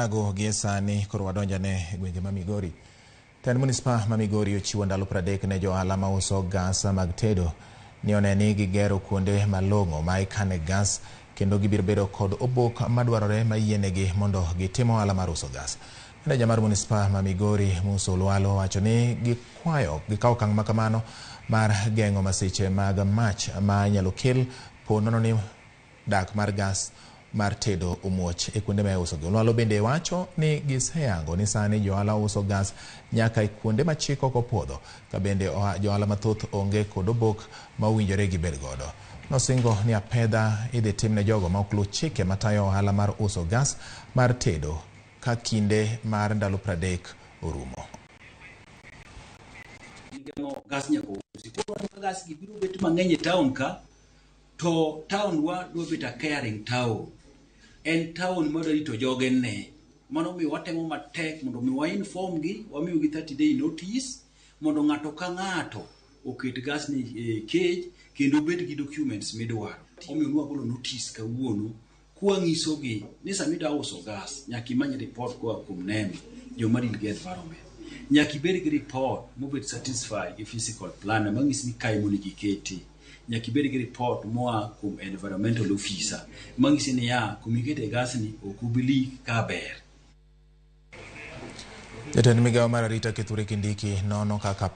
Siago gie sani koro wadonjane e gwenge ma Migori. Tend Munispa ma Migori ochiwo ndalo 30 ne johala mauso gas mag tedo ni one ni gigero kuonde malong'o ma ikane gas kendo gibiro bedo kod obok madwarore mayienegi mondo gitim ohala mar uso gas. Meneja mar Munispa ma Migori Musa Olwalo wacho ni gikwayo gikawo okang' makamano mar geng'o masiche mag mach ma inyalo kel po nono ni dak mar gas mar tedo omuoch e kuonde ma iusogi. Olwalo bende wacho ni giseyango ni sani johala uso gas nyaka e kuonde ma chik ok opuodho ka bende johala mathoth onge kod obok ma owinjore gibed godo. Nosingo ni apedha idhi tim ne jogo ma ok luw chike matayo ohala mar uso gas mar tedo ka kinde mar ndalo 30 orumo. Geng'o gas nyaka usi. Koro waneno ka gas gi biro bet mang'eny e town ka to town wa dwa bet a caring town. En town ma dwa rito joge ne. Mano omiyo watemo matek mondo mi wa inform gi, wamiyo gi 30 day notice mondo ng'ato ka ng'ato oket gas ni e cage kendo obed gi documents midwaro. Omiyo nwagolo notice kawuono kwanyisogi ni sama idwa uso gas nyaka imany report koa kuom NEMA, joma deal gi environment. Nyaka ibed gi report mobet satisfy gi physical plan manyisi ni kae monego ikete. Nyaka ibed gi report moa kuom environmental officer manyisi niya kuma ikete gas ni ok obi leak ka ber. Jatend migawo mar arita Kithure Kindiki nono kaka